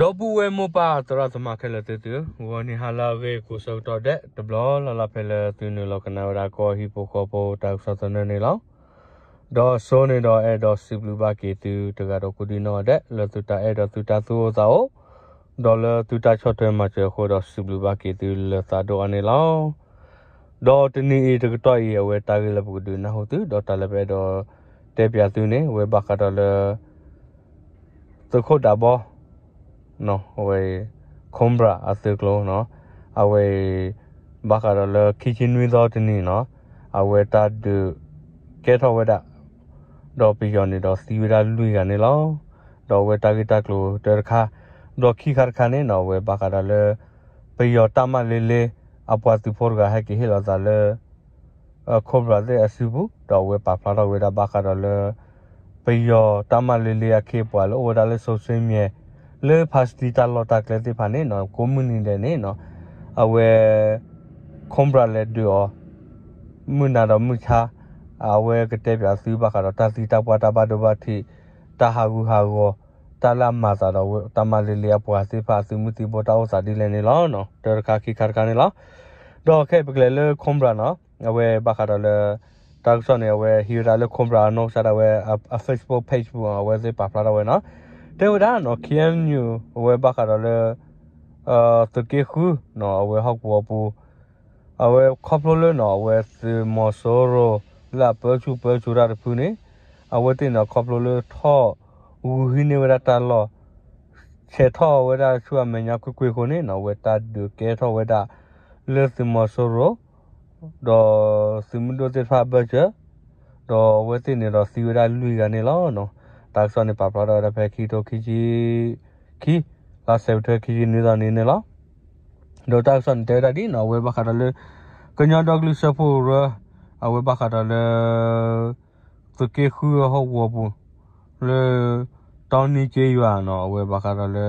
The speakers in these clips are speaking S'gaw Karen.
ဒီပုၢ်ဝဲၢ်မိၢ်ပၢ်သရၣ်သမါခဲလၢာ်သ့ၣ်သုဧၢ, ဂီၤနံၤဟါလၢအဂ့ၤကိးဆၢကတီၢ်ဒဲး တဘျီလၢ်လၢ်ဖဲလၢသုနုာ်လီၤကနၣ်ဝဲဒၣ်ကီၢ်ဟံၣ်ဖိဃီဖိတၢ်ကစီၣ်သနၢၣ်န့ၣ်လီၤ. ဒီးစိန့ၣ်ဒီးအဲၣ်ဒိးစံးဘျုးဘၣ်က့ၤသုတဂၤဒီးကိးဒံနီၢ်ဂၤဒဲး လၢသုတၢ်အဲၣ်ဒိးသုတၢ်သူၣ်အိၣ်သးအိၣ် ဒီးလၢသုတၢ်ဆီၣ်ထွဲမၤစၢၤအဃိဒီးစံးဘျုးဘၣ်က့ၤသုလၢသးဒိၣ်အါန့ၣ်လီၤ. ဒီးတနံၤအံၤတကတီၢ်အံၤ အဝဲတၢ်ဂ့ၢ်လၢပကဒုးနၢ်ဟူသု ဒီးတၢ်လၢပအဲၣ်ဒိးတဲပၠးသုန့ၣ် အဝဲဘၣ်ဃးဒီးလၢ သုးခိၣ်ဒးဘီ အဝဲ Cobra အသုးကျိၤနီၤ, အဝဲအံၤ ဘၣ်ဃးဒီးလၢခံဆံနွံသီတနံၤနီၤ, အဝဲတၢ်ဒုးကဲထီၣ်ဝဲဒၣ် ဒီးပယီၤန့ၣ်ဒီးသံဝဲဒၣ်လွံၢ်ဂၤန့ၣ်လီၤ. ဒီးအဝဲတၢ်ဂ့ၢ်တၢ်ကျိၤတၢတခါ, ဒီးခံခါတခါန့ၣ်နီၤ အဝဲဘၣ်ဃးဒီးလၢ ပယီၤတၢ်မၤလ့လ့ အပှၤသုးဖိတဂၤဟဲက့ၤဟ့ၣ်လီၤသးလၢ Cobra သ့ၣ်အစုပူၤ ဒီးအဝဲပာ်ဖျါထီၣ်ဝဲဒၣ်ဘၣ်ဃးဒီးလၢ ပယီၤတၢ်မၤလ့လ့အခ့အပှၤလၢအိၣ်ဝဲဒၣ်လၢ social media လၢဖါစတံတၢ်လီၢ်တၢ်ကျဲသ့ၣ်တဖၣ်န့ၣ်နီၤ ကိးမုၢ်နံၤဒဲးန့ၣ်နီၤ အဝဲ Cobra လဲၤဒုးအီၤ မုၢ်နၤဒီးမုၢ်ဆါ အဝဲကတဲပၠးသုဘၣ်ဃးဒီးတၢ်သံတၢ်ပှၢ်တၢ်ဘၣ်ဒိဘၣ်ထံး တၢ်ဟးဂူာ်ဟးဂီၤ တၢ်လၢအမၤသးဒီးတၢ်မၤလ့လ့အပှၤသ့ၣ်တဖၣ်အသုးမုၢ်သံၣ်ဘိတၢ်အိၣ်သးဒ်လဲၣ်န့ၣ်လီၤ. တၢတခါခံခါတခါန့ၣ်လီၤ. ဒီးခဲအံၤပကလဲၤလၢ Cobra နီၤ အဝဲဘၣ်ဃးဒီးလၢ တၢ်ကစီၣ်န့ၣ် အဝဲဟံးဝဲဒၣ်လၢ Cobra အနီၢ်ကစၢ်ဒၣ်ဝဲ အ Facebook page ပူၤ အဝဲသ့ၣ်ပာ်ဖျါထီၣ်ဝဲနီၤ, တဲဝဲဒၣ်နီၤ K N U အဝဲဘၣ်ဃးဒီးလၢ သုးက့ဃုနီၤ အဝဲဟီၣ်ကဝီၤပူၤ အဝဲခီဖျိလၢနီၤ အဝဲသုးမီၤစိရိၤ လၢအပၢဆူၣ်ပၢစိးတၢ်တဖုန့ၣ် အဝဲသ့ၣ်နီၤ ခီဖျိလၢထီၣ်ဂုာ်ဟံးန့ၢ်ဝဲဒၣ်တၢ်လီၢ် ဆဲးထီၣ်ဝဲဒၣ်ဆူအမဲာ်ညါကွ့ၢ်ကွ့ၢ်အဃိန့ၣ်နီၤ အဝဲတၢ်ဒုးကဲထီၣ်ဝဲဒၣ် လၢသုးမီၤစိရိၤ ဒီးသုးမုၢ်ဒိၣ်သ့ၣ်တဖၣ်အဘၢၣ်စၢၤ ဒီးအဝဲသ့ၣ်န့ၣ်ဒီးသံဝဲဒၣ်လွံၢ်ဂၤန့ၣ်လီၤ. တၢ်ကစီၣ်န့ၣ် ပာ်ဖျါထီၣ်ဝဲဒၣ်ဖဲခံကထိခံဆံ ခံ လါစဲးပထ့ဘၢၣ် ခံဆံနွံသီနံၤန့ၣ်လီၤ. ဒီးတၢ်ကစီၣ်န့ၣ်တဲဝဲဒၣ်ဒ်နီၤ အဝဲဘၣ်ဃးဒီးလၢ ကညီဒီကလုာ်စၢဖှိၣ်ကရၢ အဝဲဘၣ်ဃးဒီးလၢ သုးက့ဃုအဟီၣ်ကဝီၤပူၤ လၢ တီနံက့ယွၤနီၤ အဝဲဘၣ်ဃးဒီးလၢ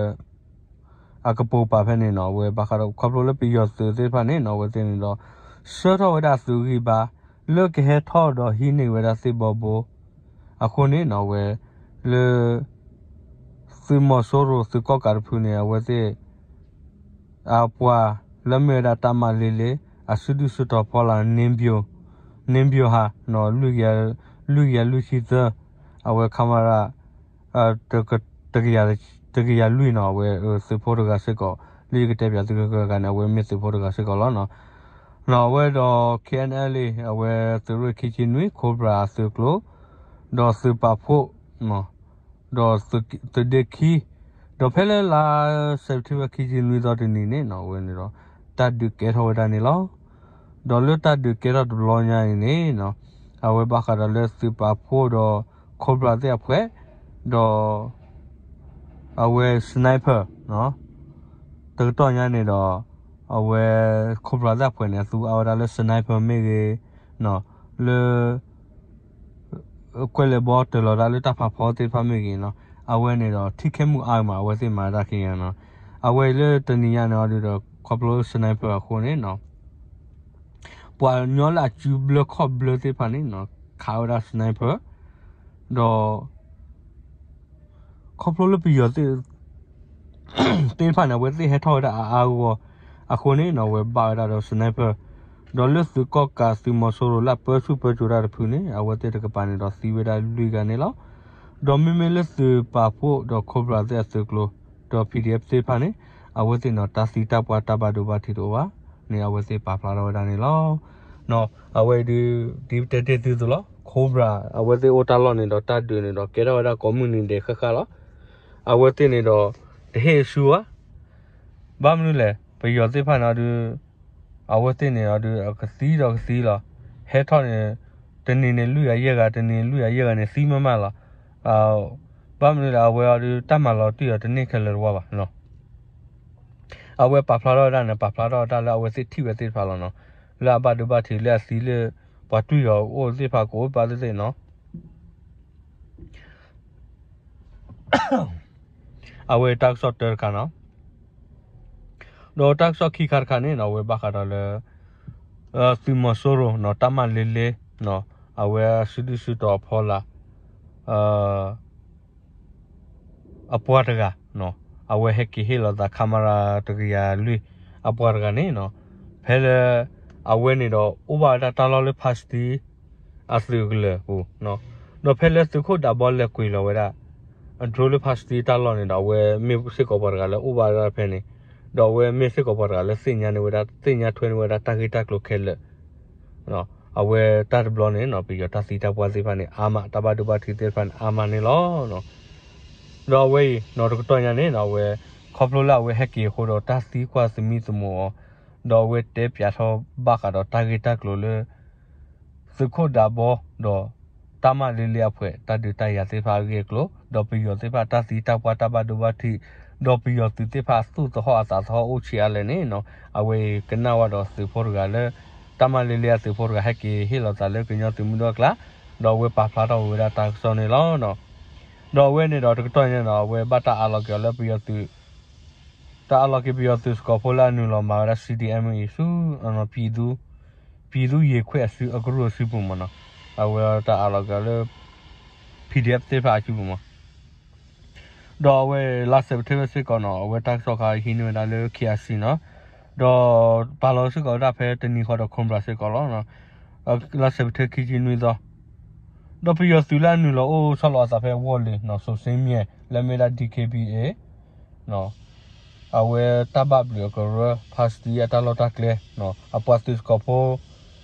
အကပိာ်ပာ်ဖဲန့ၣ်နီၤ အဝဲဘၣ်ဃးဒီးခီဖျိလၢပယီၤသုးသ့ၣ်တဖၣ်န့ၣ်နီၤ အဝဲသ့ၣ်န့ၣ်ဒီး ဆှၢထီၣ်ဝဲဒၣ်သုးဂံၢ်ဘါ လၢကဟဲထီၣ်ဒီးဟံးန့ၢ်ဝဲဒၣ်သ့ၣ်ဘီဘိ အဃိန့ၣ်နီၤ အဝဲ လၢ သုးမီၤစိရိၤသုးကီၣ်ကးတဖုန့ၣ် အဝဲသ့ၣ် အပှၤလၢမ့ၢ်ဝဲဒၣ်တၢ်မၤလ့လ့ အစုဒုၣ်စုတီၤဖီလာ် နင်းဗျူဟာ နီၤ လွံၢ်ကယၤလွံၢ်ဆံသၢ အဝဲခမရ တကယၤလွံၢ်နီၤ အဝဲသုးဖိတဂၤစ့ၢ်ကီး လၢယကတဲပၠးသုတဂၤန့ၣ် အဝဲမ့ၢ်သုးဖိတဂၤစ့ၢ်ကီးလီၤ. နီၤ အဝဲဒီး K N L A အဝဲသုးရ့ၣ်ခံဆံနွံ Cobra အသုးကျိၤ ဒီးသုးပာ်ဖှိၣ် ဒီးသုးဒ့ခံ ဒီးဖဲလၢလါစဲးပထ့ဘၢၣ် ခံဆံနွံသီတနံၤန့ၣ်နီၤ အဝဲန့ၣ်ဒီး တၢ်ဒုးကဲထီၣ်ဝဲဒၣ်န့ၣ်လီၤ. ဒီးလၢတၢ်ဒုးကဲထီၣ်တဘျီညါအံၤန့ၣ်နီၤ အဝဲဘၣ်ဃးဒီးလၢသုးပာ်ဖှိၣ်ဒီး Cobra သ့ၣ်အဖှဲး ဒီး အဝဲ sniper တကတီၢ်ညါန့ၣ်ဒီး အဝဲ Cobra သ့ၣ်အဖှဲးန့ၣ် အသူအါဝဲဒၣ်လၢ sniper မ့ၢ်ဂ့ၤ လၢ ကွဲးလဲၤဘီတၢၢ်လီၤဒၣ်လၢတၢ်ဖးဖီသ့ၣ်တဖၣ်မ့ၢ်ဂ့ၤနီၤ အဝဲန့ၣ်ဒီး ထံခဲမုၢ်အါမး အဝဲသ့ၣ်မၤတၢ်ခံညါနီၤ အဝဲလၢတနံၤညါန့ၣ်အီၤဒုးဒီး ခီဖျိ sniper အဃိန့ၣ်နီၤ ပှၤကညီလၢအစုဘျၢခီၣ်ဘျၢသ့ၣ်တဖၣ်န့ၣ်နီၤ ခးဝဲဒၣ် sniper ဒီး ခီဖျိလၢပယီၤသ့ၣ်တဖၣ်န့ၣ် အဝဲသ့ၣ်ဟဲထီၣ်ဝဲဒၣ်အါအါဂီၢ်ဂီၢ် အဃိန့ၣ်နီၤ အဝဲဘၣ်ဝဲဒၣ်ဒီး sniper ဒီးလၢသုးကီၣ်ကးသုးမီၤစိရိၤလၢအပၢဆူၣ်ပၢစိးတၢ်တဖုန့ၣ် အဝဲသ့ၣ်တကပၤန့ၣ်ဒီးသံဝဲဒၣ်လွံၢ်ဂၤန့ၣ်လီၤ. ဒီးမ့မ့ၢ်လၢသုးပာ်ဖှိၣ်ဒီး Cobra သ့ၣ်အသုးကျိၤ ဒီး P D F သ့ၣ်တဖၣ်န့ၣ် အဝဲသ့ၣ်န့ၣ် တၢ်သံတၢ်ပှၢ်တၢ်ဘၣ်ဒိဘၣ်ထံးတအိၣ်ဘၣ်န့ၣ် အဝဲသ့ၣ်ပာ်ဖျါထီၣ်ဝဲဒၣ်န့ၣ်လီၤ. အဝဲဒုး ဒ်ပတဲတ့ၢ်သုသိးလီၤ Cobra အဝဲသ့ၣ်အိၣ်တၢ်လီၢ်န့ၣ်ဒီးတၢ်ဒုးန့ၣ်ဒီးကဲထီၣ်ဝဲဒၣ်ကိးမုၢ်နံၤဒဲးဃၣ်ဃၣ်လီၤ. အဝဲသ့ၣ်န့ၣ်ဒီး တဟ့ၣ်အစုဘၣ် ဘၣ်မနုၤလဲၣ် ပယီၤသ့ၣ်တဖၣ်န့ၣ်အီၤဒုး အဝဲသ့ၣ်န့ၣ်အီၤဒုး အကသံဒီးကသံလီၤ. ဟဲထီၣ်န့ၣ် တနံၤန့ၣ်လွံၢ်ဂၤယဲၢ်ဂၤ တနံၤန့ၣ်လွံၢ်ဂၤယဲၢ်ဂၤန့ၣ် သံမးမးလီၤ. ဘၣ်မနုၤလဲၣ် အဝဲအီၤဒုး တၢ်မၤလီၤတံၢ်အီၤတန့ၢ်ခဲလၢာ်တဝါဘၣ်နီၤ. အဝဲပာ်ဖျါထီၣ်ဝဲဒၣ်န့ၣ် ပာ်ဖျါထီၣ်ဝဲဒၣ်လၢအဝဲသ့ၣ်ထံၣ်ဝဲသ့ၣ်တဖၣ်လီၤနီၤ. လၢအဘၣ်ဒိဘၣ်ထံးလၢအသံလၢ ပှၤတွံၢ်အီၤအိၣ်သ့ၣ်တဖၣ်ကအိၣ်ဘၣ်သ့ၣ်သ့ၣ်နီၤ. အဝဲတၢ်ကစီၣ်တၢတခါနီၤ. ဒီးတၢ်ကစီၣ်ခံခါတခါန့ၣ်နီၤ အဝဲဘၣ်ဃးဒီးလၢ သုးမီၤစိရိၤနီၤ တၢ်မၤလ့လ့နီၤ အဝဲအစုဒုၣ်စုတီၤအဖီလာ် အပှၤတဂၤနီၤ အဝဲဟဲက့ၤဟ့ၣ်လီၤသး ခမရ တကယၤလွံၢ်အပှၤတဂၤန့ၣ်နီၤ, ဖဲလၢ အဝဲန့ၣ်ဒီးအိၣ်ဘၣ်ဝဲဒၣ်တၢ်လီၢ်လၢ ဖါစတံ အသုးကလၢၤပူၤ, ဒီးဖဲလၢသုးခိၣ်ဒးဘီလဲၤကွံာ်လီၤဝဲဒၣ် အdroneလၢ ဖါစတံ တၢ်လီၢ်န့ၣ်ဒီး အဝဲမ့ၢ်စ့ၢ်ကီးပှၤတဂၤလၢအိၣ်ဘၣ်ဝဲဒၣ်ဖဲန့ၣ်, ဒီးအဝဲမ့ၢ်စ့ၢ်ကီးပှၤတဂၤလၢသ့ၣ်ညါန့ၢ်ဝဲဒၣ် သ့ၣ်ညါထွဲန့ၢ်ဝဲဒၣ်တၢ်ဂ့ၢ်တၢ်ကျိၤခဲလၢာ် အဝဲတၢ်တဘျီန့ၣ်နီၤ ပယီၤတၢ်သံတၢ်ပှၢ်သ့ၣ်တဖၣ်န့ၣ် အါမး တၢ်ဘၣ်ဒိဘၣ်ထံးသ့ၣ်တဖၣ်န့ၣ် အါမးန့ၣ်လီၤ. ဒီးအဝဲအံၤနီၤ တကတီၢ်ညါန့ၣ်နီၤ အဝဲ ခီဖျိလၢအဝဲဟဲက့ၤအဃိဒီး တၢ်သံကွၢ်သမံသမိးအီၤ, ဒီးအဝဲတဲပၠးထီၣ်ဘၣ်ဃးဒီးတၢ်ဂ့ၢ်တၢ်ကျိၤလၢ သုးခိၣ်ဒးဘီ ဒီး တၢ်မၤလ့လ့အဖှဲး တၢ်ဒုးတၢ်ယၤသ့ၣ်တဖၣ်အဂ့ၢ်အကျိၤ, ဒီးပယီၤသ့ၣ်တဖၣ်တၢ်သံတၢ်ပှၢ်တၢ်ဘၣ်ဒိဘၣ်ထံး, ဒီးပယီၤသုးသ့ၣ်တဖၣ်သူၣ်သဟီၣ်အသးသဟီၣ်အိၣ်ဆံးအါလဲၣ်န့ၣ်နီၤ အဝဲအံၤကနၣ်ဝဲဒီးသုးဖိတဂၤလၢ တၢ်မၤလ့လ့အသုးဖိတဂၤဟဲက့ၤဟ့ၣ်လီၤသးလၢကညီသုးမုၢ်ဒိၣ်အကျါ, ဒီးအဝဲပာ်ဖျါထီၣ်ဝဲဒၣ်တၢ်ကစီၣ်န့ၣ်လီၤ. ဒီးအဝဲန့ၣ်ဒီးတကတီၢ်ညါန့ၣ်ဒီး အဝဲဘၣ်တၢ်အးလီၤက့ၤအီၤလၢပယီၤသုး တၢ်အးလီၤက့ၤပယီၤသုးစကီးဖိလၢအနုာ်လီၤမၤဝဲဒၣ် C D M အံၤဆူ ပြည်သူ့ရင်ခွင်အကရူၢ်အစုပူၤမ့ၢ်နီၤ, အဝဲတၢ်အးလီၤက့ၤအီၤလၢ P D F သ့ၣ်တဖၣ်အစုပူၤမ့ၢ် ဒီးအဝဲလါစဲးပထ့ဘၢၣ်စ့ၢ်ကီးနီၤ အဝဲတၢ်ကစီၣ်ခါဟံးန့ၢ်ဝဲဒၣ်လၢ K I C နီၤ, ဒီးပာ်လီၤစ့ၢ်ကီးဝဲဒၣ်ဖဲတနံၤဃီဒီး Cobra စ့ၢ်ကီးလီၤ. လါစဲးပထ့ခံဆံနွံသီ ဒီးပယီၤသုးလၢအနုာ်လီၤအိၣ်ဆီလီၤအသးဖဲဝီၢ်လ့ၤနီၤ စိၤစ့မံၤ လၢအမ့ၢ်ဒၣ် D K B A အဝဲတၢ်ဘၣ်ဘျုးအကရၢ ဖါစတံအတၢ်လီၢ်တၢ်ကျဲ အပှၤသုးစကီးဖိ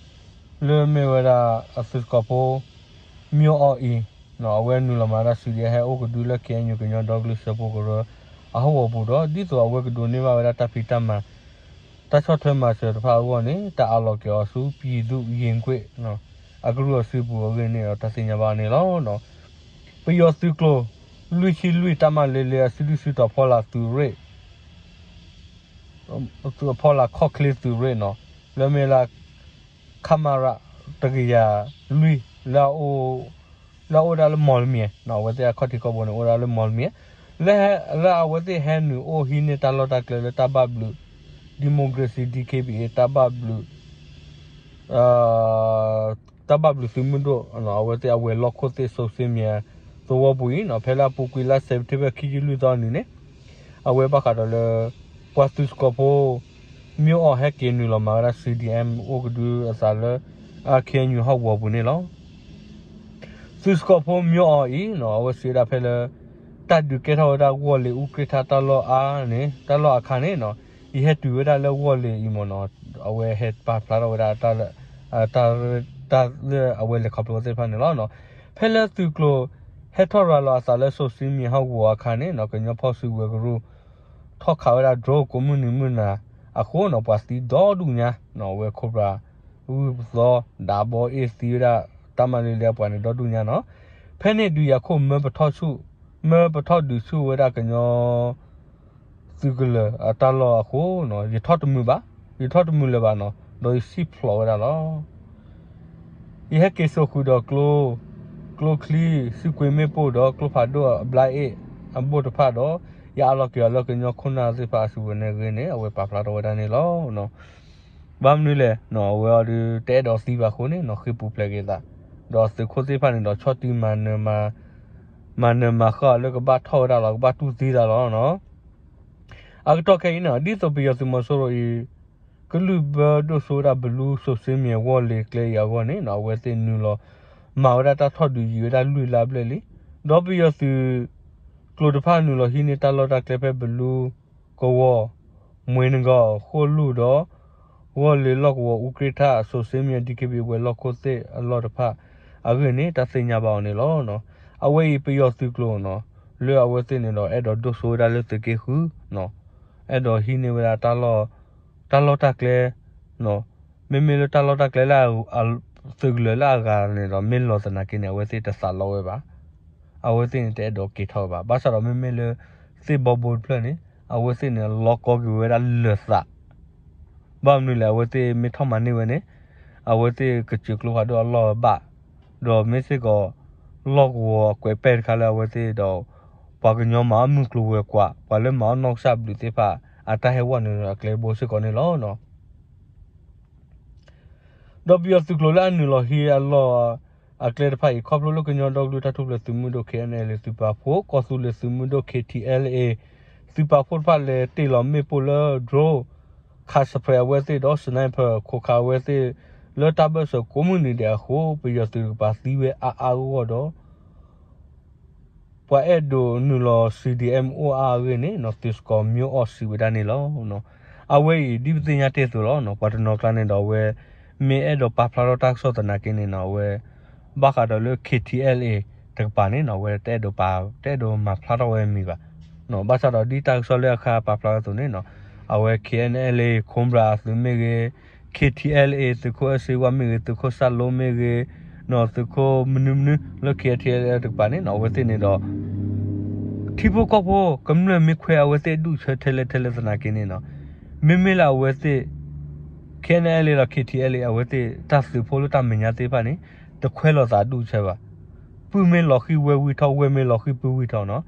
လၢမ့ၢ်ဝဲဒၣ်အသုးစကီးဖိ မၠိအီၣ်အံၤ အဝဲနုာ်လီၤမၤဝဲဒၣ် C D F ဟဲအိၣ်ကဒုလၢ K N U ကညီဒီကလုာ်စၢဖှိၣ်ကရၢ အဟီၣ်ကဝီၤပူၤဒီး ဒ်သိးအဝဲကဒိးန့ၢ်ဘၣ်ဝဲဒၣ်တၢ်ဖံးတၢ်မၤ တၢ်ဆီၣ်ထွဲမၤစၢၤတဖၣ်အဂီၢ်န့ၣ် တၢ်အးလီၤက့ၤအီၤဆူ ပြည်သူ့ရင်ခွင် အကရူၢ်အစုပူၤအဂ့ၢ်န့ၣ်ဒီး တၢ်သ့ၣ်ညါဘၣ်န့ၣ်လီၤ. ပယီၤသုးကျိၤ လွံၢ်ဆံလွံၢ် တၢ်မၤလ့လ့အစုဒုၣ်စုတီၤဖီလာ်သုးရ့ၣ် ဖီလာ်ခီၣ်ချ့သုးရ့ၣ်နီၤ လၢမ့ၢ်လၢ ခမရ တကယၤလွံၢ် လၢအအိၣ်ဒၣ်လၢမီၢ်လမံၤ အဝဲသ့ၣ်အခီၣ်ထံးခီၣ်ဘိန့ၣ် အိၣ်ဒၣ်လၢမီၢ်လမံၤ လၢ လၢအဝဲသ့ၣ်ဟဲနုာ်အိၣ်ဟံးန့ၢ်တၢ်လီၢ်တၢ်ကျဲလၢတၢ်ဘၣ်ဘျုး democracy D K B A တၢ်ဘၣ်ဘျုး တၢ်ဘၣ်ဘျုးသုးမုၢ်ဒိၣ် အဝဲသ့ၣ်အဝဲၤလီၢ်ခိၣ်သ့ၣ်စိၤစ့မံၤ သဝီပူၤအံၤနီၤ ဖဲလၢအပူၤကွံာ်လါစဲးပထ့ဘၢၣ်ခံဆံလွံၢ်သီနံၤန့ၣ် အဝဲဘၣ်ဃးဒီးလၢ ပှၤသုးစကီးဖိ မၠိအီၣ်ဟဲက့ၤနုာ်လီၤမၤဝဲဒၣ် C D M အိၣ်ကဒုအသးလၢ K N U ဟီၣ်ကဝီၤပူၤန့ၣ်လီၤ. သုးစကီးဖိမၠိအီၣ်အံၤနီၤ အဝဲစံးဝဲဒၣ်ဖဲလၢ တၢ်ဒုးကဲထီၣ်ဝဲဒၣ်ဝီၢ်လ့ၤအူကြ့ၢ်ထါတၢ်လီၢ်အါန့ၣ် တၢ်လီၢ်အခါန့ၣ်နီၤ ယဟဲတုၤဝဲဒၣ်လၢဝီၢ်လ့ၤအံၤမ့ၢ်နီၤ အဝဲဟဲပာ်ဖျါထီၣ်ဝဲဒၣ် တၢ်လၢအဝဲလဲၤခီဖျိသ့ၣ်တဖၣ်န့ၣ်လီၤ. ဖဲလၢသုးကျိၤ ဟဲထီၣ်ရၤလီၤအသးလၢစိၤစ့မံၤဟီၣ်ကဝီၤအခါန့ၣ်နီၤ ကညီဖီၣ်စုကဝဲၤကရူၢ် ထီၣ်ခးဝဲဒၣ် drone ကိးမုၢ်နံၤမုၢ်နၤအဃိနီၤ ပှၤသံဒီဒူၣ်ညါနီၤ အဝဲ Cobra ဂုၢ်ပသီ ဒးဘီအ့ၣ်သံဝဲဒၣ် တၢ်မၤလ့လ့အပှၤန့ၣ် ဒီဒူၣ်ညါနီၤ. ဖဲန့ၣ်ဒုးယၤခိၣ်မၢပထီၣ်ဆူၣ် မၢပထီၣ်ဒုးဆူၣ်ဝဲဒၣ်ကညီ သုးကလၢၤအတၢ်လီၢ်အဃိနီၤ ယထီၣ်တမုာ်ဘၣ်, ယထီၣ်တမုာ်လၢၤဘၣ်နီၤ ဒီးယစံၣ်ဖျိးဝဲဒၣ်လီၤ. ယဟဲက့ၤစိာ်ဃုာ်ဒီးကျိ ကျိချံ စုကွ့မ့ၣ်ပိၢ်ဒီးကျိဖးဒိၣ်အဘျါအ့ၣ်အဘိၣ်တဖၣ်ဒီး ယအးလီၤက့ၤအီၤလၢကညီခိၣ်နၢ်သ့ၣ်တဖၣ်အစုပူၤန့ၣ်အဂ့ၢ်န့ၣ် အဝဲပာ်ဖျါထီၣ်ဝဲဒၣ်န့ၣ်လီၤ. ဘၣ်မနုၤလဲၣ်နီၤ အဝဲအီၤဒုးတအဲၣ်ဒိးသံဘၣ်အဃိန့ၣ်နီၤ ဃ့ၢ်ပူၤဖျဲးက့ၤအသး ဒီးသုးခိၣ်သ့ၣ်တဖၣ်န့ၣ်ဒီးဆီၣ်တံၢ်မၤနၢၤမၤ မၤနၢၤမၤဃၣ်အီၤလၢကဘၣ်ထီၣ်ဝဲဒၣ်လီၤ ကဘၣ်တူၢ်သံသးလီၤနီၤ. အကတီၢ်ခဲအံၤန့ၣ် ဒ်သိးပယီၤသုးမီၤစိရိၤအံၤ ကလုၢ်ဘၢဒိၣ်စိဝဲဒၣ်ဘလူးစိၤစ့မံၤအဝီၢ်လ့ၤကျဲအံၤအဂီၢ်န့ၣ်နီၤ အဝဲသ့ၣ်နုာ်လီၤ မၤဝဲဒၣ်တၢ်ထီၣ်ဒုးယံာ်ဝဲဒၣ်လွံၢ်လါဘျဲၣ်လံ. ဒီးပယီၤသုးကျိၤတဖၣ်နုာ်လီၤဟံးန့ၢ်တၢ်လီၢ်တၢ်ကျဲဖဲဘလူး ကဝီၤ မွ့နကီၢ် ဃိၣ်လူၢ်ဒီး ဝီၢ်လ့ၤလီၢ်ကဝီၤအူကြ့ၢ်ထၣ် စိၤစ့မံၤ D K B A ဝဲၤလီၢ်ခိၣ်သ့ၣ်အလီၢ်တဖၣ် အဂ့ၢ်န့ၣ် တၢ်သ့ၣ်ညါဘၣ်အီၤန့ၣ်လီၤ. အဝဲအံၤပယီၤသုးကျိၤနီၤ လၢအဝဲသ့ၣ်န့ၣ်ဒီး အဲၣ်ဒိးဒိၣ်စိဝဲဒၣ်လၢသုးက့ဃုနီၤ အဲၣ်ဒိးဟံးန့ၢ်ဝဲဒၣ် တၢ်လီၢ်တၢ်ကျဲ မ့မ့ၢ်လၢတၢ်လီၢ်တၢ်ကျဲလၢ သုးကလၢၤလၢအဂၤန့ၣ်ဒီး မ့ၢ်လီၤသနာ်က့န့ၣ် အဝဲသ့ၣ်တသးလီဝဲဘၣ်. အဝဲသ့ၣ်န့ၣ်တအဲၣ်ဒိးက့ၤထီၣ်ဝဲဘၣ်. ဘၣ်ဆၣ်ဒီးမ့မ့ၢ်လၢ သ့ၣ်ဘီဘိတဖျၢၣ်န့ၣ် အဝဲသ့ၣ်န့ၣ် လီကီက့ၤဝဲဒၣ်လၢာ်သး ဘၣ်မနုၤလဲၣ် အဝဲသ့ၣ်မ့ၢ်ထီၣ်မၤန့ၢ်ဝဲန့ၣ် အဝဲသ့ၣ်ကစၢၢ်ကျိဖးဒိၣ်အလီၢ်ဘၣ်, ဒီးမ့ၢ်စ့ၢ်ကီး လီၢ်ကဝီၤအကွဲးပဲာ်တခါလၢအဝဲသ့ၣ်ဒီး ပှၤကညီမၤအီၣ်မုၢ်ကျိၤဝဲၤကွာ် ပှၤလၢမၤအီၣ်နီၢ်ကစၢ်ဘျုးသ့ၣ်တဖၣ် အတၢ်ဟဲဝဲနုာ်အကျဲဘိစ့ၢ်ကီးန့ၣ်လီၤ. ဒီးပယီၤသုးကျိၤလၢအနုာ်လီၤဟံးအလီၢ်အကျဲတဖၣ်အံၤ ခီဖျိလၢကညီဒီကလုာ်တၢ်ထူၣ်ဖျဲးသုးမုၢ်ဒိၣ် K N L A သုးပာ်ဖှိၣ် ကီၢ်သူလ့ၤသုးမုၢ်ဒိၣ် K T L A သုးပာ်ဖှိၣ်တဖၣ်လဲၤတ့ၢ်လီၤမ့ၣ်ပိၢ်လၢ drone ခးစဲးဖရဲးအဝဲသ့ၣ်ဒီး sniper ခိးခးအဝဲသ့ၣ် လၢတၢ်ဘၢၣ်စၢၤကိးမုၢ်နံၤဒဲးအဃိ ပယီၤသုးတကပၤသံဝဲအါအါဂီၢ်ဂီၢ်ဒီး ပှၤအဲၣ်ဒိးနုာ်လီၤ C D M အိၣ်အါအါဂ့ၢ်န့ၣ်နီၤ သုးစကီးမၠိအီၣ်စံးဝဲဒၣ်န့ၣ်လီၤ. အဝဲအံၤ ဒ်ပသ့ၣ်ညါတ့ၢ်အသိးလီၤ. ပှၤတနီၤကျါန့ၣ်ဒီးအဝဲ မ့ၢ်အဲၣ်ဒိးပာ်ဖျါထီၣ်တၢ်ကစီၣ်သနာ်က့န့ၣ်နီၤ အဝဲ ဘၣ်ဃးဒီးလၢ K T L A တကပၤန့ၣ်နီၤ အဝဲတအဲၣ်ဒိးပာ် တအဲၣ်ဒိးမၤဖျါထီၣ်ဝဲမံၤဘၣ်. ဘၣ်ဆၣ်ဒီးဒ်တၢ်ကစီၣ်လၢအခါပာ်ဖျါအသိးန့ၣ်နီၤ အဝဲ K N L A Cobra အသုးမ့ၢ်ဂ့ၤ K T L A သုးခိၣ်အဲၣ်စ့ဝါမ့ၢ်ဂ့ၤ သုးခိၣ်စၢ်လိမ့ၢ်ဂ့ၤ သုးခိၣ်မနုၤမနုၤလၢ K T L A တကပၤန့ၣ်နီၤ အဝဲသ့ၣ်န့ၣ်ဒီး ထံဖိကီၢ်ဖိကမျၢၢ်မ့ၢ်ခွဲးအဝဲသ့ၣ်အဒူၣ်အဆၢထဲလဲၣ်ထဲလဲၣ်သနာ်က့န့ၣ်နီၤ မ့မ့ၢ်လၢအဝဲသ့ၣ် K N L A ဒီး K T L A အဝဲသ့ၣ်တၢ်သုးဖိလၢတၢ်မဲာ်ညါသ့ၣ်တဖၣ်န့ၣ် တခွဲးလိာ်သးအဒူၣ်အဆၢဘၣ်. ပုၢ်မ့ၢ်လီၤဃံၤဝဲဝံထီၣ် ဝဲၢ်မ့ၢ်လီၤဃံၤပုၢ်ဝံထီၣ်နီၤ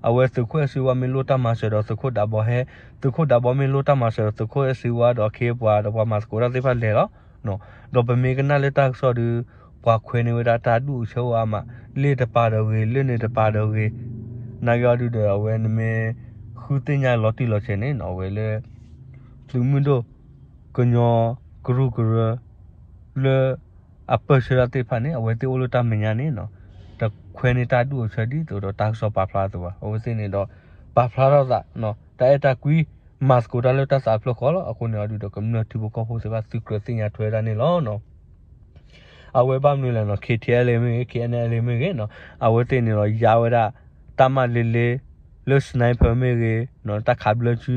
အဝဲသုးခိၣ်အဲၣ်စ့ဝါမ့ၢ်လိၣ်တၢ်မၤစၢၤဒီးသုးခိၣ်ဒးဘီဟဲ သုးခိၣ်ဒးဘီမ့ၢ်လိၣ်တၢ်မၤစၢၤဒီးသုးခိၣ်အဲၣ်စ့ဝါဒီးအခ့အပှၤဒီးပှၤမၤသကိးတၢ်သ့ၣ်တဖၣ်လဲၤလီၤ. ဒီးပမ့ၢ်ကနၣ်လၢတၢ်ကစီၣ်ဒီး ပှၤခွဲးန့ၢ်ဝဲဒၣ်တၢ်ဒူၣ်အဆၢအိၣ်အါမး လ့ၣ်တပၤဒီးဂ့ၤ လၢၢ်န့ၣ်တပၤဒီးဂ့ၤ နာ်က့အီၤဒုဒီး အဝဲနမ့ၢ်ဃုသ့ၣ်ညါလီၤတံၢ်လီၤဆဲးန့ၣ်နီၤ အဝဲလၢ သုးမုၢ်ဒိၣ် ကညီကရူၢ်ကရၢ လၢအပၢၢ်ဆၢတၢ်သ့ၣ်တဖၣ်န့ၣ် အဝဲသ့ၣ်အိၣ်လၢတၢ်မဲာ်ညါန့ၣ်နီၤ တခွဲးန့ၢ်တၢ်ဒူၣ်အဆၢဒ်သိးဒီးတၢ်ကစီၣ်ပာ်ဖျါအသိးဘၣ်. အဝဲသ့ၣ်န့ၣ်ဒီး ပာ်ဖျါထီၣ်သး တၢ်အဲၣ်တၢ်ကွံ မၤသကိးတၢ်လၢတၢ်သးအဖျၢၣ်ဃီလီၤ. အဃိန့ၣ်အီၤဒုဒီးကမျၢၢ်ထံဖိကီၢ်ဖိသ့ၣ်တဖၣ်သုကြၢးသ့ၣ်ညါထွဲဒၣ်န့ၣ်လီၤ. အဝဲဘၣ်မနုၤလဲၣ်နီၤ K T L A မ့ၢ်ဂ့ၤ K N L A မ့ၢ်ဂ့ၤနီၤ အဝဲသ့ၣ်န့ၣ်ဒီးယါဝဲဒၣ် တၢ်မၤလ့လ့ လၢ sniper မ့ၢ်ဂ့ၤ တၢ်ခးဘျၢစု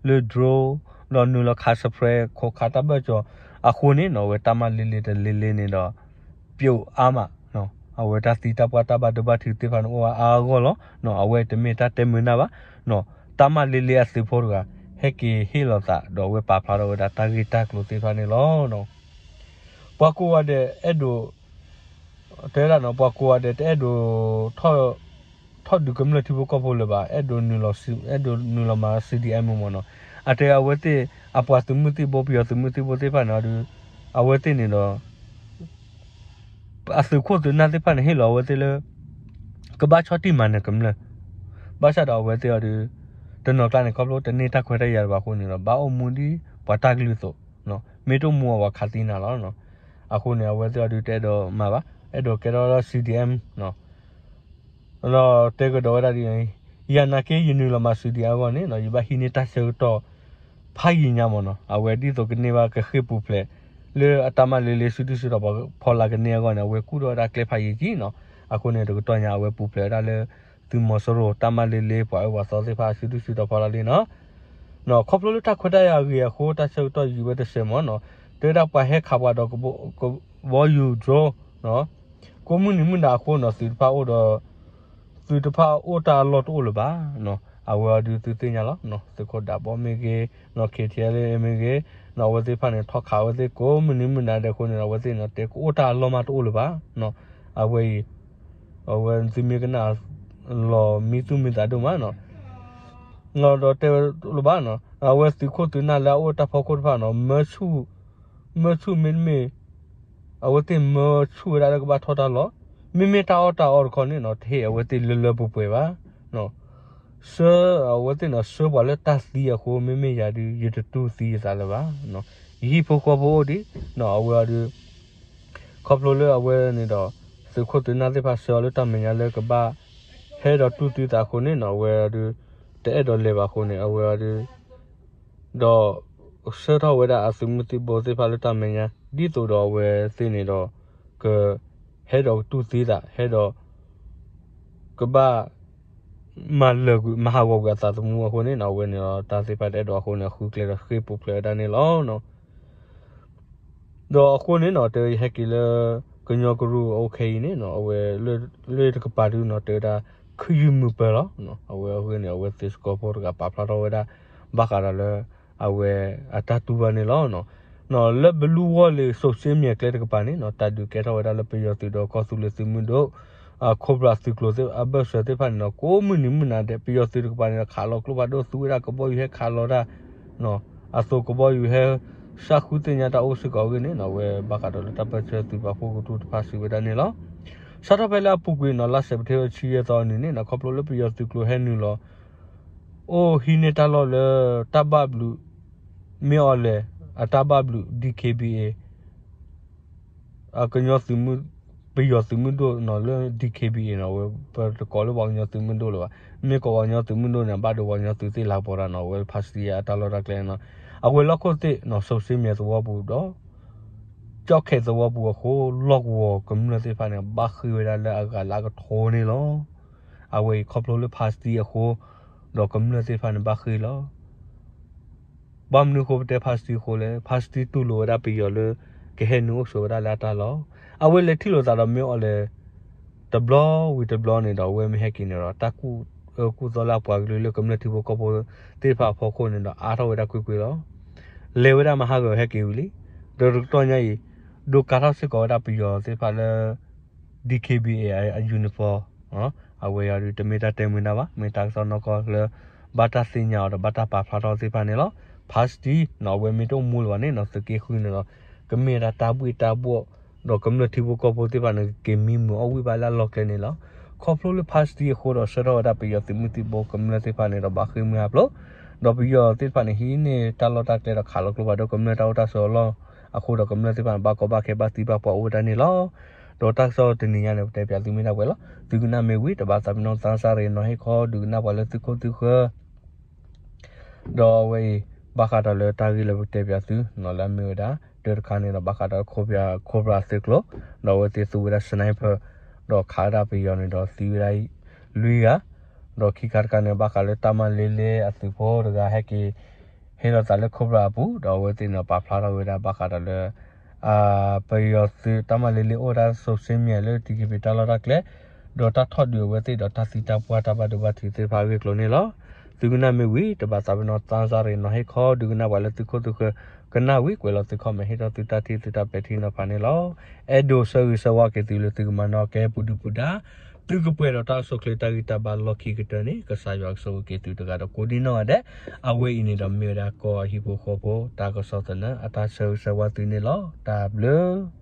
လၢ drone ဒီးနုာ်လီၤခးစဲးဖရဲး ခိးခးတၢ်ဘၢၣ်စၢၤအဃိန့ၣ်နီၤ အဝဲတၢ်မၤလ့လ့တလ့လ့န့ၣ်ဒီး ပျိာ်အါမး အဝဲတၢ်သံတၢ်ပှၢ်တၢ်ဘၣ်ဒိဘၣ်ထံးသ့ၣ်တဖၣ်န့ၣ်အိၣ်ဝဲအါအါဂီၢ်ဂီၢ်လီၤ. အဝဲတမ့ၢ်တၢ်တဲမုာ်နၢ်ဘၣ် တၢ်မၤလ့လ့အသုးဖိတဂၤ ဟဲက့ၤဟ့ၣ်လီၤသးဒီးအဝဲပာ်ဖျါထီၣ်ဝဲဒၣ်တၢ်ဂ့ၢ်တၢ်ကျိၤသ့ၣ်တဖၣ်န့ၣ်လီၤ. ပှၤကိးဂၤဒဲးအဲၣ်ဒိး တဲဒၣ်နီၤ ပှၤကိးဂၤဒဲးတအဲၣ်ဒိး ထီၣ်ဒုးကမျၢၢ်ထံဖိကီၢ်ဖိလၢၤဘၣ် အဲၣ်ဒိးနုာ်လီၤ အဲၣ်ဒိးနုာ်လီၤမၤ C D M မ့ၢ်နီၤ အတဲအဝဲသ့ၣ် အပှၤသုးမုၢ်သံၣ်ဘိ ပယီၤသုးမုၢ်သံၣ်ဘိသ့ၣ်တဖၣ်န့ၣ်အီၤဒု အဝဲသ့ၣ်န့ၣ်ဒီး အသုးခိၣ်သုးနၢ်သ့ၣ်တဖၣ်န့ၣ် ဟ့ၣ်လီၤအဝဲသ့ၣ်လၢ ကဘၣ်ဆီၣ်တံၢ်မၤနၢၤကမျၢၢ် ဘၣ်ဆၣ်ဒီးအဝဲသ့ၣ်အီၤဒု တနီၤကျါန့ၣ် ခီဖျိတန့ၢ်တၢ်ခွဲးတၢ်ယာ်ဘၣ်အဃိန့ၣ်ဒီး ဘၣ်အိၣ်မူဒ်ပှၤတၢ်ကလုၢ်အသိး မ့ၢ်တအိၣ်မူအဝဲခးသံနၤလီၤ. အဃိန့ၣ် အဝဲသ့ၣ်အီၤဒုတအဲၣ်ဒိးမၤဘၣ် အဲၣ်ဒိးကဲထီၣ်လၢ C D M ဒီးတဲကဒီးဝဲဒၣ်ဒ်အံၤ, ယနာ်က့ယနုာ်လီၤမၤ C D M အဂီၢ်န့ၣ် ယဘၣ်ဟံးန့ၢ်တၢ်ဆၢကတီၢ် ဖးယံာ်ညါမ့ၢ်နီၤ, အဝဲဒ်သိးကန့ၢ်ဘၣ်ကဃ့ၢ်ပူၤဖျဲး လၢအတၢ်မၤလ့လ့စုဒုၣ်စုတီၤဖီလာ်ကန့ၢ်အဂီၢ်န့ၣ် အဝဲကူၣ်ထီၣ်ဝဲဒၣ်ကျဲဖးယံာ်ကံနီၤ, အဃိန့ၣ် တကတီၢ်ညါအဝဲပူၤဖျဲးဝဲဒၣ်လၢ သုးမီၤစိရိၤ တၢ်မၤလ့လ့ ပှၤအၢပှၤသီသ့ၣ်တဖၣ်စုဒုၣ်စုတီၤဖီလာ်လံနီၤ. ခီဖျိလၢတၢ်ခွဲးတၢ်ယာ်အဂ့ၤအဃိ တၢ်ဆၢကတီၢ်ယံာ်ဝဲတစဲးမ့ၢ်နီၤ, တဲဝဲဒၣ်ပှၤဟဲခးပှၤဒီးကဘီယူၤ drone ကိးမုၢ်နံၤမုၢ်နၤအဃိနီၤ သုးတဖၣ်အိၣ်ဒီး သုးတဖၣ်အိၣ်တၢ်အလီၢ်တအိၣ်လၢၤဘၣ်. အဝဲအီၤဒုးသုသ့ၣ်ညါလီၤ, သုးခိၣ်ဒးဘီမ့ၢ်ဂ့ၤ, K T L A မ့ၢ်ဂ့ၤ, အဝဲသ့ၣ်တဖၣ်န့ၣ် ထီၣ်ခးအဝဲသ့ၣ်ကိးမုၢ်နံၤမုၢ်နၤဒဲးအဃိန့ၣ် အဝဲသ့ၣ်န့ၣ် တဲကအိၣ်တၢ်အလီၢ်မးတအိၣ်လၢၤဘၣ်. အဝဲအံၤ အဝဲသုမ့ၢ်ကနၣ် လီၤမံသူၣ်မံသးဒိၣ်မးနီၤ, ဒီးတဲဝဲလၢၤဘၣ်နီၤ, အဝဲသုးခိၣ်သုးနၢ်လၢအအိၣ်တၢ်ဖီခိၣ်တဖၣ်နီၤ မၢဆူၣ် မၢဆူၣ်မ့တမ့ၢ် အဝဲသ့ၣ်မၢဆူၣ်ဝဲဒၣ်လၢကဘၣ်ထီၣ်တၢ်လီၢ်, မ့မ့ၢ်တၢ်အီၣ်တၢ်အီတခီန့ၣ်နီၤ တဟ့ၣ်အဝဲသ့ၣ်လၢလၢပှဲၤပှဲၤဘၣ်. ဆှၢအဝဲသ့ၣ်နီၤ ဆှၢပှၤလၢတၢ်သံအဃိ မ့မ့ၢ်ယၤဒုး ယတတူၢ်သံယသးလၢၤဘၣ်. ယဟံၣ်ဖိဃီဖိအိၣ်ဒံးနီၤ အဝဲအီၤဒုး ခီဖျိလၢအဝဲန့ၣ်ဒီး သုးခိၣ်သုးနၢ်သ့ၣ်တဖၣ်ဆှၢအီၤလၢတၢ်မဲာ်ညါလၢကဘၣ် ဟဲဒီးတူၢ်သံသးအဃိန့ၣ်နီၤ အဝဲအီၤဒုး တအဲၣ်ဒိးလဲၤဘၣ်အဃိန့ၣ် အဝဲအီၤဒုး ဒီး ဆှၢထီၣ်ဝဲဒၣ်အသုးမုၢ်သံၣ်ဘိသ့ၣ်တဖၣ်လၢတၢ်မဲာ်ညါ ဒ်သိးဒီးအဝဲသ့ၣ်န့ၣ်ဒီး က ဟဲဒီးတူၢ်သံသး ဟဲဒီး ကဘၣ် မၤလၢာ်ကွံာ် မၤဟးဂီၤကွံာ်အသးသမူအဃိန့ၣ်နီၤ အဝဲန့ၣ်ဒီးတၢ်သ့ၣ်တဖၣ်တအဲၣ်ဒိးအဃိန့ၣ် အဃုကျဲဒီးဃ့ၢ်ပူၤဖျဲးဝဲဒၣ်န့ၣ်လီၤ. ဒီးအဃိန့ၣ်နီၤ တဲဝဲယဟဲက့ၤလၢ ကညီကရူၢ်အိၣ်ခဲအံၤန့ၣ်နီၤ အဝဲ လၢတကပၤဒုနီၤ တဲဝဲဒၣ် ခုယုၢ်မုၢ်ပၢၤလီၤ. အဝဲအဂ့ၢ်န့ၣ် အဝဲသ့ၣ်စကီၤဖိတဂၤပာ်ဖျါထီၣ်ဝဲဒၣ် ဘၣ်ဃးဒီးလၢ အဝဲအတၢ်တူၢ်ဘၣ်န့ၣ်လီၤ. လၢဘလူဝီၢ်လ့ၤ စိးစ့မဲာ်ကျဲတကပၤန့ၣ်နီၤ တၢ်ဒုးကဲထီၣ်ဝဲဒၣ်လၢပယီၤသုးဒီးကီၢ်သူလ့ၤသုးမုၢ်ဒိၣ် Cobra သုးကျိၤအဘၢၣ်စၢၤသ့ၣ်တဖၣ်န့ၣ်နီၤ ကိးမုၢ်နံၤမုၢ်နၤဒဲး ပယီၤသုးတကပၤန့ၣ်ဒီး ခးလီၤကျိဖးဒိၣ် သူဝဲဒၣ်ကဘီယူၤဟဲခးလီၤတၢ် အသိးကဘီယူၤဟဲ စၢဃုသ့ၣ်ညါတၢ်အိၣ်စ့ၢ်ကီးအဂ့ၢ်န့ၣ်နီၤ အဝဲဘၣ်ဃးဒီးလၢတၢ်ပၢၢ်ဆၢသုးပာ်ဖှိၣ်ကရူၢ်တဖၣ်စံးဝဲဒၣ်န့ၣ်လီၤ. စးထီၣ်ဖဲလၢအပူၤကွံာ်နီၤ လါစဲးပထ့ဘၢၣ်တဆံယဲၢ်သီအနံၤန့ၣ်နီၤ ခီဖျိလၢပယီၤသုးကျိၤဟဲနုာ်လီၤ အိၣ်ဟံးန့ၢ်တၢ်လီၢ်လၢ တၢ်ဘၣ်ဘျုး မ့ၢ်အီၤလဲၣ် အတၢ်ဘၣ်ဘျုး DKBA အကညီသုးမုၢ် ပယီၤသုးမုၢ်ဒိၣ်နီၤလၢ DKBA နီၤ အဝဲပတကိးလၢပှၤကညီသုးမုၢ်ဒိၣ်လၢၤဘၣ်. မ့ၢ်ကိးပှၤကညီသုးမုၢ်ဒိၣ်န့ၣ် ဘၣ်ဒိပှၤကညီသုးသ့ၣ်လၤကပီၤတၢ်နီၤ အဝဲ ဖါစတံ အတၢ်လီၢ်တၢ်ကျဲနီၤ အဝဲလီၢ်ခိၣ်သ့ၣ်နီၤ စိၤစ့မံၤသဝီပူၤဒီး ကၠီၣ်ခဲသဝီပူၤအဃိ လီၢ်ကဝီၤကမျၢၢ်သ့ၣ်တဖၣ်န့ၣ် ဘၣ်ဃ့ဝဲဒၣ်လၢအဂၤလၢအကထိန့ၣ်လီၤ. အဝဲအံၤခီဖျိလၢဖါစတံအဃိ ဒီးကမျၢၢ်သ့ၣ်တဖၣ်န့ၣ် ဘၣ်ဃ့လီၤ. ဘၣ်မနုၤအဃိပတဲဖါစတံအဃိလဲၣ်, ဖါစတံတူၢ်လိာ်ဝဲဒၣ်ပယီၤလၢ ကဟဲနုာ်အိၣ်ဆိးဝဲဒၣ်လၢအတၢ်လီၢ်. အဝဲလဲၤထံၣ်လိာ်သးဒီးမ့ၢ်အီၤလဲၣ် တဘျီဝံၤတဘျီန့ၣ်ဒီး အဝဲမ့ၢ်ဟဲက့ၤန့ၣ်ဒီး တၢ်ကူၣ်အၢကူၣ်သီလၢအပှၤကလုာ်လၢကမျၢၢ်ထံဖိကီၢ်ဖိသ့ၣ်တဖၣ်အဖီခိၣ်န့ၣ်ဒီး အါထီၣ်ဝဲဒၣ်ကွ့ၢ်ကွ့ၢ်လီၤ. လဲၤဝဲဒၣ်မဟါဂီၤဟဲက့ၤဝံၤလံ. ဒီးတကတီၢ်ညါအံၤ ဒိးကၤထီၣ်စ့ၢ်ကီးဝဲဒၣ်ပယီၤသ့ၣ်တဖၣ်လၢ DKBA အ uniform အဝဲအံၤဒုးတမ့ၢ်တၢ်တဲမုာ်ဒၣ်ဘၣ်, မ့ၢ်တၢ်ကစီၣ်နီၢ်ကီၢ်လၢ ဘၣ်တၢ်သ့ၣ်ညါအီၤဒီးဘၣ်တၢ်ပာ်ဖျါထီၣ်သ့ၣ်တဖၣ်န့ၣ်လီၤ. ဖါစတံနီၤ အဝဲမ့ၢ်တအိၣ်မူလၢၤဘၣ်န့ၣ်နီၤ သုးက့ဃုန့ၣ်ဒီး ကမ့ၢ်ဝဲဒၣ်တၢ်ဘှ့ၣ်တၢ်ဘှီၣ် ဒီးကမျၢၢ်ထံဖိကီၢ်ဖိသ့ၣ်တဖၣ်န့ၣ် ကက့ၤမံမုာ်အီၣ်ဝံၣ်ဘၣ်လၢအလီၢ်ကျဲန့ၣ်လီၤ. ခီဖျိလၢဖါစတံအဃိဒီး ဆှၢထီၣ်ဝဲဒၣ်ပယီၤသုးမုၢ်သံၣ်ဘိကမျၢၢ်သ့ၣ်တဖၣ်န့ၣ်ဒီး ဘၣ်ဃ့ၢ်မှံဟးဖျိး, ဒီးပယီၤသ့ၣ်တဖၣ်န့ၣ် ဟံးန့ၢ်တၢ်လီၢ်တၢ်ကျဲဒီးခးလီၤကျိဖးဒိၣ်ကမျၢၢ်တၢ်အိၣ်တၢ်ဆိးအလီၢ်အဃိဒီး ကမျၢၢ်သ့ၣ်တဖၣ်န့ၣ် ဘၣ်ကီဘၣ်ခဲဘၣ်သံဘၣ်ပှၢ်အိၣ်ဝဲဒၣ်န့ၣ်လီၤ. ဒီးတၢ်ကစီၣ်တနံၤညါန့ၣ် ပတဲပၠးသုမ့ၢ်ဒၣ်ပှဲၤလီၤ. သုကနၣ်မ့ၢ်ဝံၤ တဘၣ်သးပ့ၤနီၣ်သးစၢ်ရ့ၤနီၤ ဟ့ၣ်ခီဒုးကနၣ်ပှၤလၢသုခိၣ်သုဃၢၤ ဒီးအဝဲအံၤ ဘၣ်ဃးဒီးလၢတၢ်ဂ့ၢ်လၢပတဲပၠးသုနီၤ လၢအမ့ၢ်ဝဲဒၣ် တၢတခါန့ၣ်ဒီး ဘၣ်ဃးဒီး Cobra သုးကျိၤ ဒီးအဝဲသ့ၣ်သူဝဲဒၣ် sniper ဒီးခးဝဲဒၣ်ပယီၤန့ၣ်ဒီးသံဝဲဒၣ်လွံၢ်ဂၤ, ဒီးခံခါတခါန့ၣ် ဘၣ်ဃးလၢတၢ်မၤလ့လ့အသုးဖိတဂၤဟဲက့ၤ ဟ့ၣ်လီၤသးလၢ Cobra အပူၤ ဒီးအဝဲသ့ၣ်န့ၣ် ပာ်ဖျါထီၣ်ဝဲဒၣ်ဘၣ်ဃးဒီးလၢ ပယီၤသုးတၢ်မၤလ့လ့အိၣ်ဝဲဒၣ် စိၤစ့မံၤ လၢ DKBA တၢ်လီၢ်တၢ်ကျဲ ဒီးတၢ်ထီၣ်ဒုးအဝဲသ့ၣ်ဒီးတၢ်သံတၢ်ပှၢ်တၢ်ဘၣ်ဒိဘၣ်ထံးသ့ၣ်တဖၣ်အဂ့ၢ်အကျိၤန့ၣ်လီၤ. သုကနၣ်မ့ၢ်ဝံၤ တဘၣ်သးပ့ၤနီၣ်သးစၢ်ရ့ၤနီၤ ဟ့ၣ်ခီဒုးကနၣ်ပှၤလၢသုခိၣ်သုဃၢၤ ကနၣ်ဝံၤကွဲးလီၤသု comment ဟ့ၣ်ထီၣ်သုတၢ်ထံၣ်သုတၢ်ပဲာ်ထံနီၤဖးန့ၣ်လီၤ. အဲၣ်ဒိးဆၢဂ့ၤဆၢဝါက့ၤသုလၢသုကမၤနီၣ်ကဲပူၤဒုၣ်ပူၤဒါ သုကပှဲၤဒီးတၢ်အိၣ်ဆူၣ်အိၣ်ချ့တၢ်ဂံၢ်တၢ်ဘါလီၢ်ခံကတၢၢ်န့ၣ် ကစၢ်ယွၤကဆိၣ်ဂ့ၤက့ၤသုတဂၤဒီးကိးဒံနီၢ်ဂၤဒဲး. အဝဲအံၤန့ၣ်ဒီးမ့ၢ်ဝဲဒၣ်ကီၢ်ဟံၣ်ဖိဃီဖိ တၢ်ကစီၣ်သနၢၣ်အတၢ်ဆၢဂ့ၤဆၢဝါသုန့ၣ်လီၤ. တၢ်ဘျုး